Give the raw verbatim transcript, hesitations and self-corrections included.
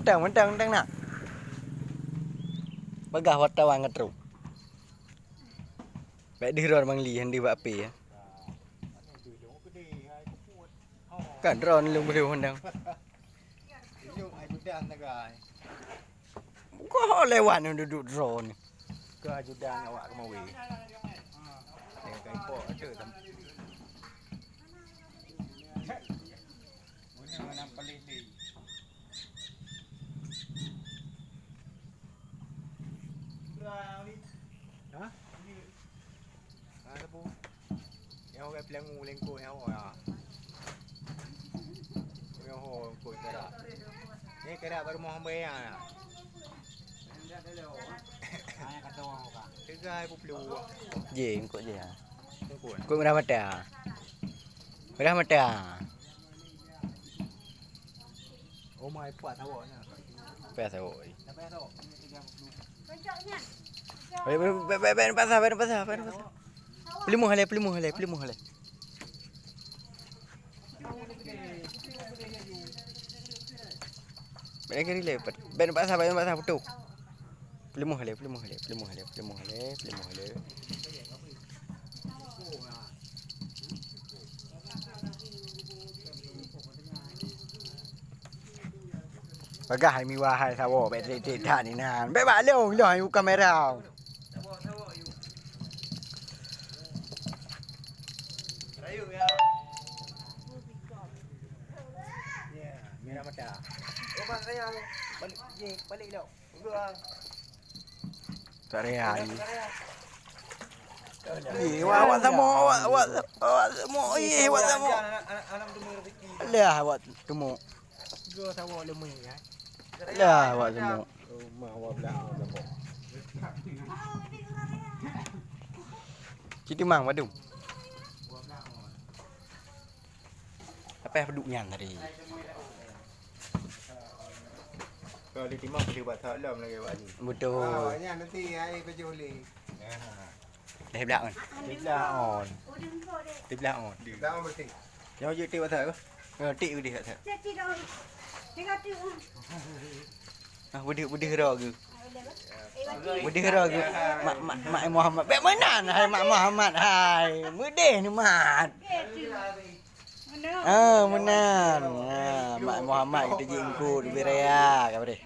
Tang, tang, tang nak. Bagah wartawan ngeutron. Bèk deuh droe Bang Li, han deuh bak api, ya. Kan droe lôn beudoh pandang. Kok lewat ni duduk droe ni. Ke ajudan awak kemawi. Yang kaipok ada tam. Mana yang paling ni? Ha? Ha, apa? Yang orang bilang uleng kau yang orang. Yang orang kau kira. Ni kira baru mau bayar lah. Tiga puluh. Ji, engkau ji, ha. Engkau. Engkau merah mata. Merah mata. Oh, mai puat awak ni. Payah sawok. Payah sawok. Bèk, bèk, bèk, bèk, bèk, pasah, bèk, pasah, bèk, pasah. Peuleumoh lé, peuleumoh lé, peuleumoh lé. Bèk lagi lé, bèk, bèk pasah, bèk pasah, beutôi. Peuleumoh lé, peuleumoh lé, peuleumoh lé, peuleumoh lé, peuleumoh lé. Bagah hai miwa hai sawo, bèk trek-trek that inan. Bèk bak lôn, lôn hai kamera. Merah mata. Oh, bang, saya balik, balik lok. Tak real. Ye, awak, awak sama, awak, awak, awak sama. Ye, awak sama. Alah, awak temu. Alah, awak sama. Rumah awak belah sama. Siti mang, madum. Apa yang peduk nyan tadi? Kalau di timang boleh buat salam lagi awak ni. Betul. Ah, awak nyan nanti air baju boleh. Dah belah on. Dah belah on. Dah belah on. Dah on bersih. Yang wajib tik WhatsApp ke? Ya, tik boleh WhatsApp. Ah, beudeuh, beudeuh roh ke? Beudeuh roh ke? Mak, mak, mak Muhammad. Bèk meunan, hai mak Muhammad, hai. Meudeh ni mat. Ah, meunan. Ah, mak Muhammad kita jingkut, beri raya, ka beri.